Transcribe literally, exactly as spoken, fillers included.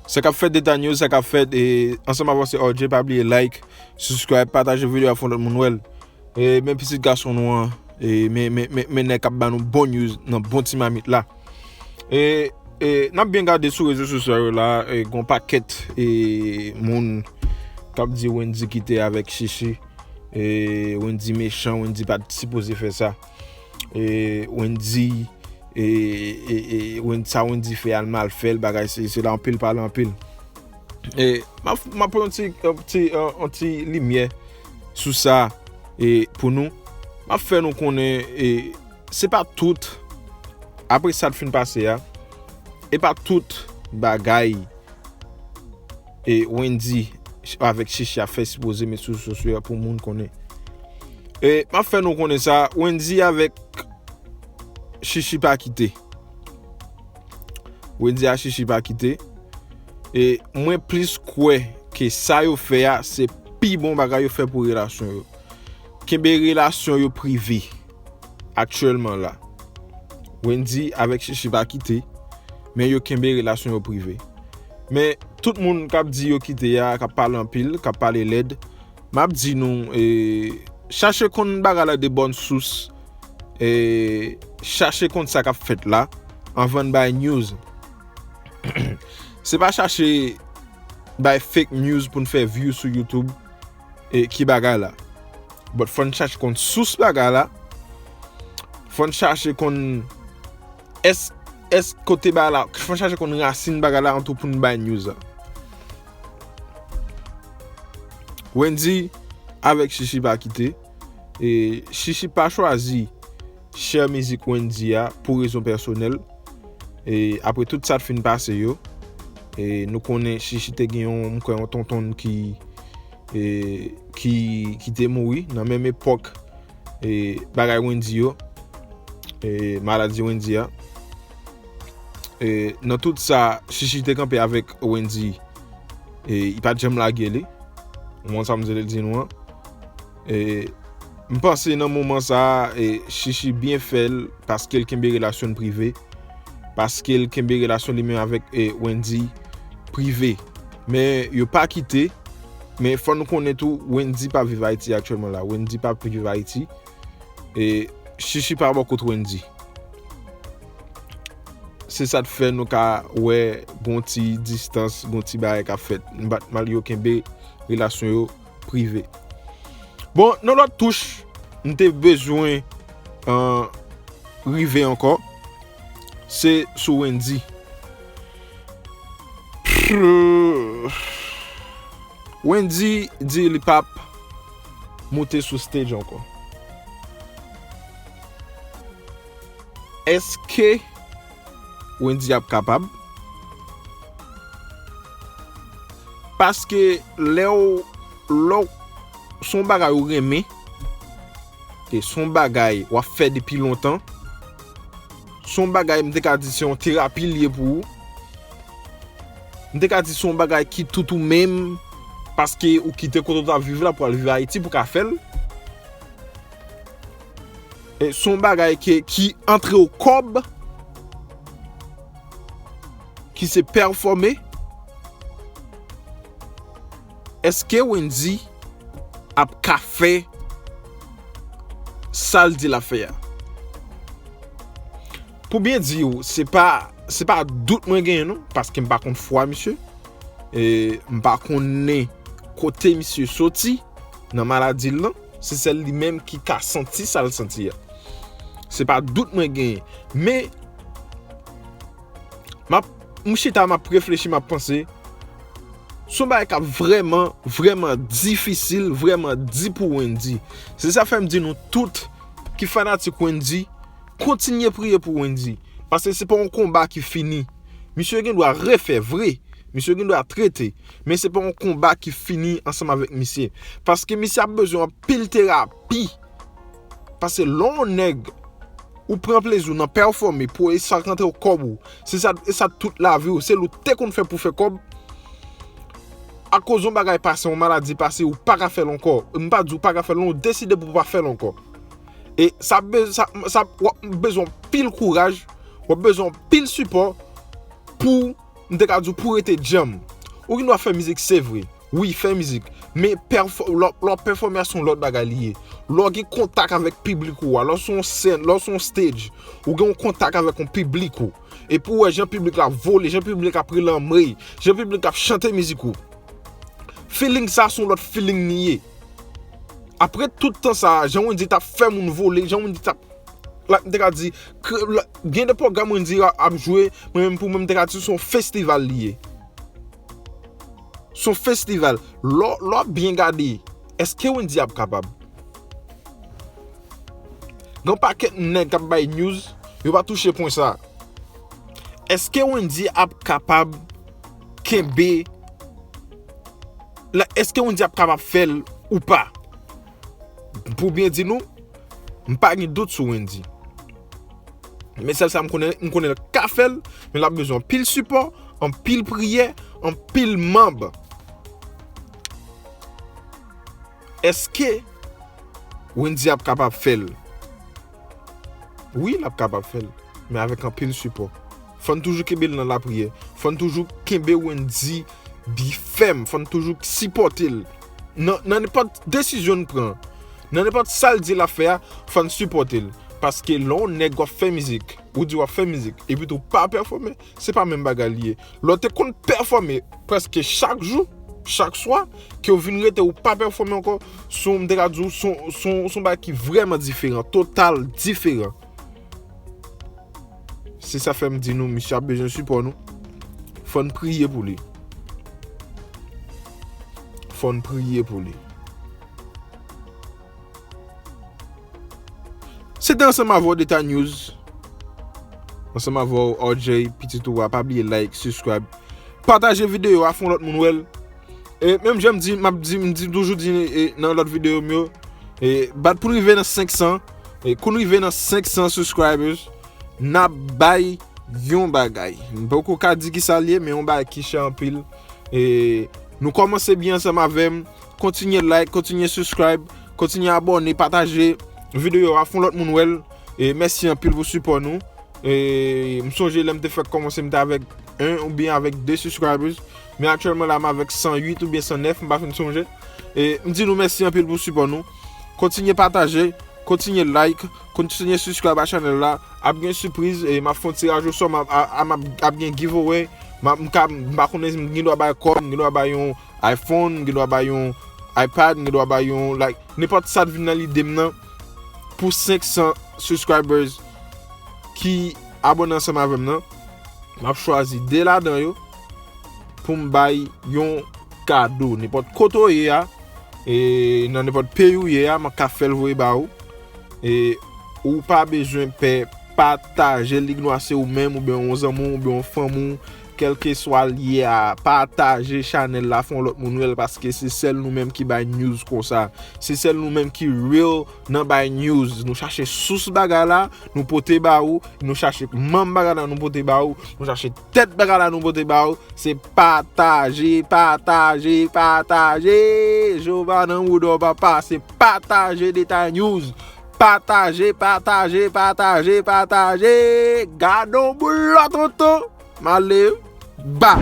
Sa k ap fèt Deta News, sa k ap fèt, e, ansanm avè se R J, pa bliye like, subscribe, pataje videyo a fè lòt moun wè l. E, men pitit gason nou an, e, men, men, men, men nèg k ap ba nou bon news nan bon ti mamit la. E, e, n ap byen gade sou rezo sosyo yo la, e, gon pakèt, e, moun k ap di Wendy kite avèk Chichi. E, Wendy mechan, Wendy pa t sipoze fè sa. E, Wendy, e, e, e, Wendy, sa Wendy fè a l mal fè l, bagay se, se la anpil pale anpil. E, m ap, m ap pran yon ti, yon ti, yon, yon ti limyè sou sa, e, pou nou. M ap fè nou konnen, e, se pa tout, apre sa t fin pase a, e pa tout bagay, e, Wendy avèk Chichi ap fè sipoze met sou rezo sosyo a pou moun konnen. E, m ap fè nou konnen sa, Wendy avèk Chichi pa kite. Wendy a Chichi pa kite. E mwen plis kwè ke sa yo fè a, se pi bon bagay yo fè pou relasyon yo. Kenbe relasyon yo prive aktyèlman la. Wendy avèk Chichi pa kite, men yo kenbe relasyon yo prive. Men tout moun k ap di yo kite a, k ap pale anpil, k ap pale lèd, m ap di nou, e, chache konn bagay la de bòn sous, e, chache konn sa k ap fèt la, anvan n bay news. Se pa chache bay fake news pou n fè view sou YouTube, e, ki bagay la. But fò n chache konn sous bagay la. Fò n chache konn ès, ès kote bagay la. Fò n chache konn rasin bagay la antou pou n bay news la. Wendy avèk Chichi pa kite. E Chichi pa chwazi share mizik Wendy a pou rezon pèsonèl. E apre tout sa t fin pase yo, e nou konnen Chichi te gen yon, m kwè, yon tonton ki, e, ki, ki te mouri nan menm epòk, e, bagay Wendy yo, e, maladi Wendy a. E, nan tout sa, Chichi te kanpe avèk Wendy. E, li pa t janm lage li. Ou konn sa m te di nou an. E, m panse nan moman sa a, e, Chichi byen fè l paske l kenbe relasyon l prive. Paske l kenbe relasyon li menm avèk, e, Wendy prive. Men yo pa kite. Men fò nou konnen tou, Wendy pa viv Ayiti aktyèlman la. Wendy pa viv Ayiti. E Chichi pa bò kot Wendy. Se sa t fè nou ka wè gon ti distans, gon ti bagay k ap fèt. M pa t mal yo kenbe relasyon yo prive. Bon, nan lòt touch, m te bezwen, euh, rive ankò. Se sou Wendy. Wendy di li p ap moute sou stage ankò. Èske Wendy ap kapab? Paske lè w, lè w, se yon bagay ou renmen, e se yon bagay w ap fè depi lontan, se yon bagay m te ka di se yon terapi l ye pou ou. M te ka di se yon bagay ki tout ou menm, paske ou kite kote w t ap viv la pou al viv Ayiti pou ka fè l. E se yon bagay ke, ki antre w kòb, ki se pèfòme. Èske Wendy ap ka fè sa l di l ap fè a? Pou byen di w, se pa, se pa dout mwen genyen non, paske m pa konn fwa misye. E m pa konnen kote misye soti nan maladi l lan. Se sèl li menm ki ka santi sa l santi a. Se pa dout mwen genyen. Men, m ap, m chita, m ap reflechi, m ap panse. Se yon bagay k ap vrèman, vrèman difisil, vrèman di pou Wendy. Se sa fè m di nou tout ki fanatik Wendy, kontinye priye pou Wendy. Paske se pa yon konba ki fini. Misye gen dwa refè vre. Misye gen dwa trete. Men se pa yon konba ki fini ansanm avèk misye. Paske misye ap bezwen anpil terapi. Paske lè yon nèg, ou pran plezi w nan pèfòme pou e sa rantre w kòb ou. Se sa, e sa tout lavi w. Se l ou te konn fè pou fè kòb. Akoz yon bagay pase, yon maladi pase, ou pa ka fè l ankò. M pa di w pa ka fè l, non, ou deside pou w pa fè l ankò. E sa, be- sa, sa w ap bezwen pil kouraj, w ap bezwen pil sipò pou m te ka di w pou rete djanm. Ou gen dwa fè mizik, se vre. Wi, fè mizik. Men pèfò-, lè w, lè w pèfòme a se yon lòt bagay li ye. Lè w gen kontak avèk piblik ou a, lè w sou yon sèn, lè w sou yon stage, ou gen yon kontak avèk yon piblik ou. Epi w wè jan piblik la ap vole, jan piblik la ap rele anmwe, jan piblik la ap chante mizik ou. Feeling sa se yon lòt feeling li ye. Apre tout tan sa, jan Wendyy t ap fè moun vole, jan Wendyy t ap, la, m te ka di, kre-, la, gen de pwogram Wendyy a-, ap jwe, mwen menm pou mwen, m te ka di se yon festival li ye. Se yon festival. Lè w, lè w ap byen gade, èske Wendyy ap kapab? Gen pakèt nèg k ap bay news, yo pa touche pwen sa. Èske Wendyy ap kapab kenbe la? Èske Wendyy ap kapab fè l ou pa? Pou byen di nou, m pa gen dout sou Wendyy. Men sèl sa m konnen, m konnen l ka fè l, men l ap bezwen anpil sipò, anpil priyè, anpil manb. Èske Wendyy ap kapab fè l? Wi, l ap kapab fè l, men avèk anpil sipò. Fò n toujou kenbe l nan lapriyè. Fò n toujou kenbe Wendyy bi fèm. Fò n toujou sipòte l. Nan, nan nenpòt desizyon n pran, nan nenpòt sa l di l ap fè a, fò n sipòte l. Paske lè yon nèg w ap fè mizik, ou di w ap fè mizik, epi tou w pa pèfòme, se pa menm bagay li ye. Lè w te konn pèfòme prèske chak jou, chak swa, ke w vin rete ou pa pèfòme ankò, se yon, m te ka di w, se yon, se yon, se yon bagay ki vrèman diferan, total diferan. Se sa fè m di nou, misye ap bezwen sipò nou. Fò n priye pou li. Fò n priye pou li. Se te ansanm avè w Deta News. Ansanm avè w R J, pitit ou a, pa bliye like, subscribe. Pataje videyo a, fè yon lòt moun wè l. E menm jan m di, m ap di, m di toujou di, e, nan lòt videyo m yo, e, bat pou n rive nan senk san, e, kou n rive nan senk san subscribers, n ap bay yon bagay. M poko ka di ki sa l ye, men yon bagay ki chè anpil. E nou kòmanse byen ansanm avè m. Kontinye like, kontinye subscribe, kontinye abòne, pataje videyo a, fè yon lòt moun wè l. E mèsi anpil pou sipò nou. E m sonje lè m te fèk kòmanse, m te avèk en oubyen avèk de subscribers. Men aktyèlman la, m avèk san uit oubyen san nèf, m pa fin sonje. E m di nou mèsi anpil pou sipò nou. Kontinye pataje, kontinye like, kontinye subscribe a chanèl la. Ap gen sipriz, e m ap fè yon tiraj osò, m ap, a, a, m ap, ap gen giveaway. M ap, m ka, m pa konnen, m gen dwa bay kòb, m gen dwa bay yon iPhone, m gen dwa bay yon iPad, m gen dwa bay yon, like, nenpòt sa t vin nan lide m nan. Pou senk san subscribers ki abòne ansanm avè m nan, m ap chwazi de ladan yo pou m bay yon kado. Nenpòt kote w ye a, e nan nenpòt peyi w ye a, m ka fè l voye ba ou. E ou pa bezwen pè, pataje l, ignwa se ou menm, oubyen yon zanmi w, oubyen yon fanmi w, kèlkeswa l ye a, pataje chanèl la, fè yon lòt moun wè l, paske se sèl nou menm ki bay news konsa. Se sèl nou menm ki real nan bay news. Nou chache sous bagay la, nou pote ba ou, nou chache manm bagay la, nou pote ba ou, nou chache tèt bagay la, nou pote ba ou. Se pataje, pataje, pataje. Jova nan mouda w, papa, se pataje Deta News. Pataje, pataje, pataje, pataje. Gade yon boul la, tonton. M ale. Ba.